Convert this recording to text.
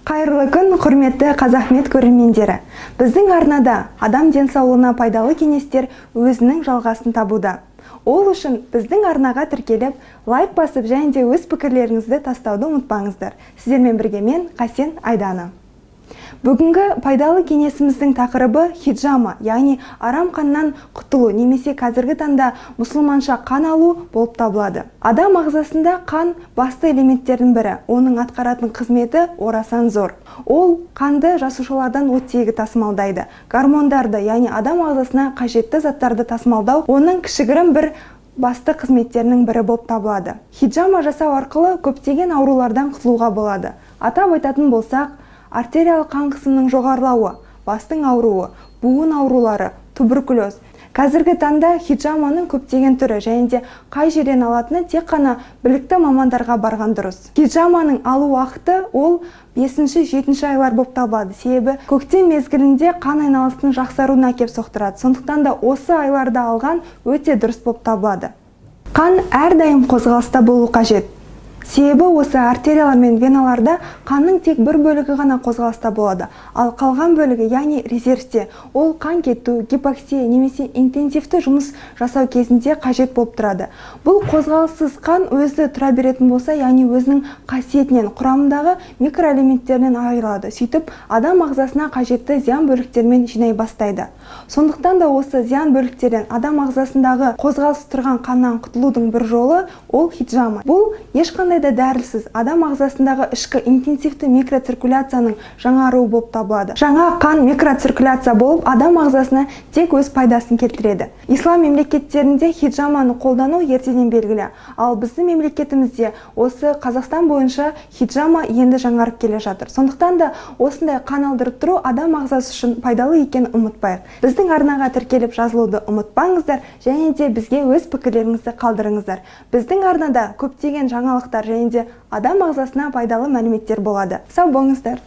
Қайырлы күн, құрметті Қазақмед көрермендері. Біздің арнада адам денсаулығына пайдалы кеңестер өзінің жалғасын табуда. Ол үшін біздің арнаға тіркеліп, лайк басып және де өз пікірлеріңізді тастауды ұмытпаңыздар. Сіздермен бірге мен, Қасен Айдана. Бүгінгі пайдалы кеңесіміздің тақырыбы хиджама, яғни арам қаннан құтылу немесе қазіргі таңда мұсылманша қан алу болып табылады. Адам ағзасында қан басты элементтердің бірі, оның атқаратын қызметі орасан зор. Ол қанды жасушалардан оттегі тасымалдайды. Гормондарды, яғни адам ағзасына қажетті заттарды тасымалдау оның кішігірім бір басты қызметтерінің бірі болып табылады. Хиджама жасау арқылы көптеген аурулардан құтылуға болады. Атап айтатын болсақ, артериялық қан қысымының жоғарылауы, бастың ауруы, буын аурулары, туберкулез. Қазіргі таңда хиджаманың көптеген түрі және де қай жерден алатыны тек қана білікті мамандарға барған дұрыс. Хиджаманың алу уақыты ол 5-7 айлар болып табылады. Себебі көктем мезгілінде қан айналысының жақсаруына әкеп соқтырады. Сондықтан да осы айларда алған өте дұрыс болып табылады. Қан әрдайым қозғалыста болу қажет. Себебі осы артериялар мен веналарда қанның тек бір бөлігі ғана қозғалыста болады, ал қалған бөлігі, яғни резервте, ол қан кету, гипоксия немесе интенсивті жұмыс жасау кезінде қажет болып тұрады. Бұл қозғалыссыз қан өзі тұра беретін болса, яғни өзінің қасиетінен, құрамындағы микроэлементтерінен айырылады. Сөйтіп, адам ағзасына қажетті зиян бөліктермен жинай бастайды. Сондықтан да осы зиян бөліктерден адам ағзасындағы қозғалыс тұрған қаннан құтылудың бір жолы ол хиджама. Бұл ешқандай да дәрісіз адам ағзасындағы ішкі интенсивті микроциркуляцияның жаңаруы болып табылады. Жаңа қан микроциркуляция болып, адам ағзасына тек өз пайдасын келтіреді. Ислам мемлекеттерінде хиджаманы қолдану ертеден белгілі. Ал біздің мемлекетімізде осы Қазақстан бойынша хиджама енді жаңарып келе жатыр. Сондықтан да осындай қан алдырып тұру адам ағзасы үшін пайдалы екенін ұмытпайық. Біздің арнаға тіркеліп жазылуды ұмытпаңыздар және де бізге өз пікірлеріңізді қалдырыңыздар. Біздің арнада көптеген жаңалықтар және де адам ағзасына пайдалы мәліметтер болады. Сау болыңыздар.